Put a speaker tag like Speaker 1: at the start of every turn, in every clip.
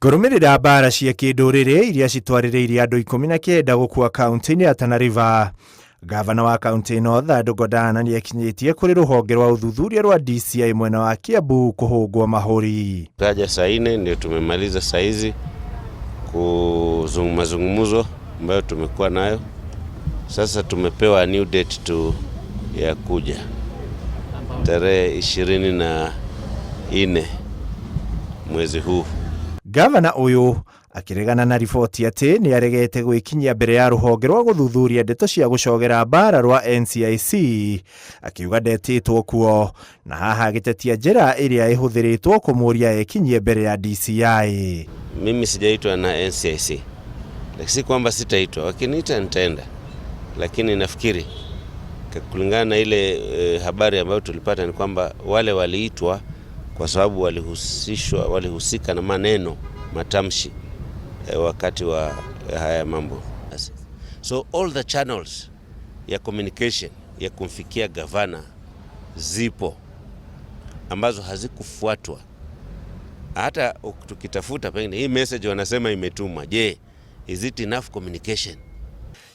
Speaker 1: Kũrũmĩrĩra mbara cia kĩndũrĩrĩ iria citwarĩrĩirie andũ 19 gũkua kaunti-inĩ ya Tana River, gavana wa kaunti ĩno Thando Godana nĩekinyĩtie kũrĩ rũhonge rwa ũthuthuria rwa DCI mwena wa Kiambu kũhũngwo mahũri.
Speaker 2: Kaja saa 4 ndio tumemaliza saa hizi mazungumzo ambayo tumekuwa nayo. Sasa tumepewa new date tu ya kuja tarehe 24 mwezi huu.
Speaker 1: Gavana ũyũ akĩregana na riboti atĩ nĩ aregete gwĩkinyia mbere ya rũhonge rwa gũthuthuria ndeto cia gũcogera mbara rwa NCIC, akiuga ndetĩtwo kuo, na haha agĩtetia njĩra ĩrĩa ĩhũthĩrĩtwo kũmũria ekinyie mbere ya DCI.
Speaker 2: Mimi sijaitwa na NCIC, lakini si kwamba sitaitwa, wakiniita nitaenda, lakini nafikiri kulingana na ile habari ambayo tulipata ni kwamba wale waliitwa kwa sababu walihusishwa, walihusika na maneno matamshi wakati wa haya mambo. So all the channels ya communication ya kumfikia gavana zipo ambazo hazikufuatwa. Hata tukitafuta pengine hii message wanasema imetumwa, je, is it enough communication?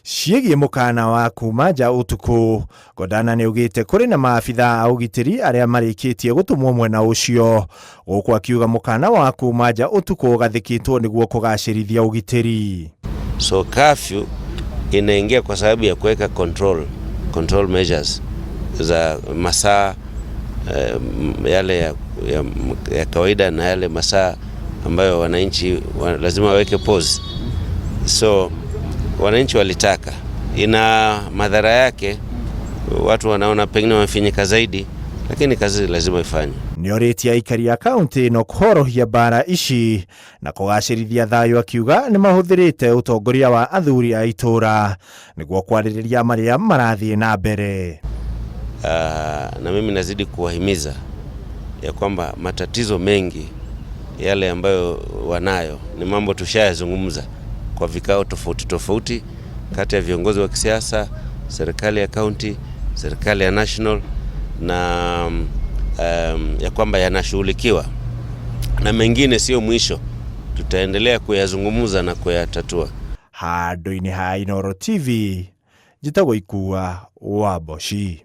Speaker 1: Ciĩgiĩ mũkana wa kuma nja ũtukũ, Godana nĩ augĩte kũrĩ na maabitha a ũgitĩri arĩa marĩkĩtie gũtũmwo mwena ũcio, gũkũ akiuga mũkana wa kuma nja ũtukũ ũgathĩkĩtwo nĩguo kũgacĩrithia ũgitĩri.
Speaker 2: So curfew inaingia kwa sababu ya kuweka control measures za masaa yale ya kawaida na yale masaa ambayo wananchi lazima waweke pause. So wananchi walitaka, ina madhara yake, watu wanaona pengine wamefinyika zaidi, lakini kazi lazima ifanywe.
Speaker 1: Nĩorĩtie aikari a kaunti ĩno kũhorohia mbara ici na kũgacĩrithia thayũ, akiuga nĩ mahũthĩrĩte ũtongoria wa athuri a itũũra nĩguo kwarĩrĩria marĩa marathiĩ na mbere.
Speaker 2: Na mimi nazidi kuwahimiza ya kwamba matatizo mengi yale ambayo wanayo ni mambo tushayazungumza kwa vikao tofauti tofauti kati ya viongozi wa kisiasa, serikali ya kaunti, serikali ya national na ya kwamba yanashughulikiwa na mengine sio mwisho, tutaendelea kuyazungumza na kuyatatua.
Speaker 1: Handũ-inĩ ha Inooro TV, njĩtagwo Ikua wa Mboci.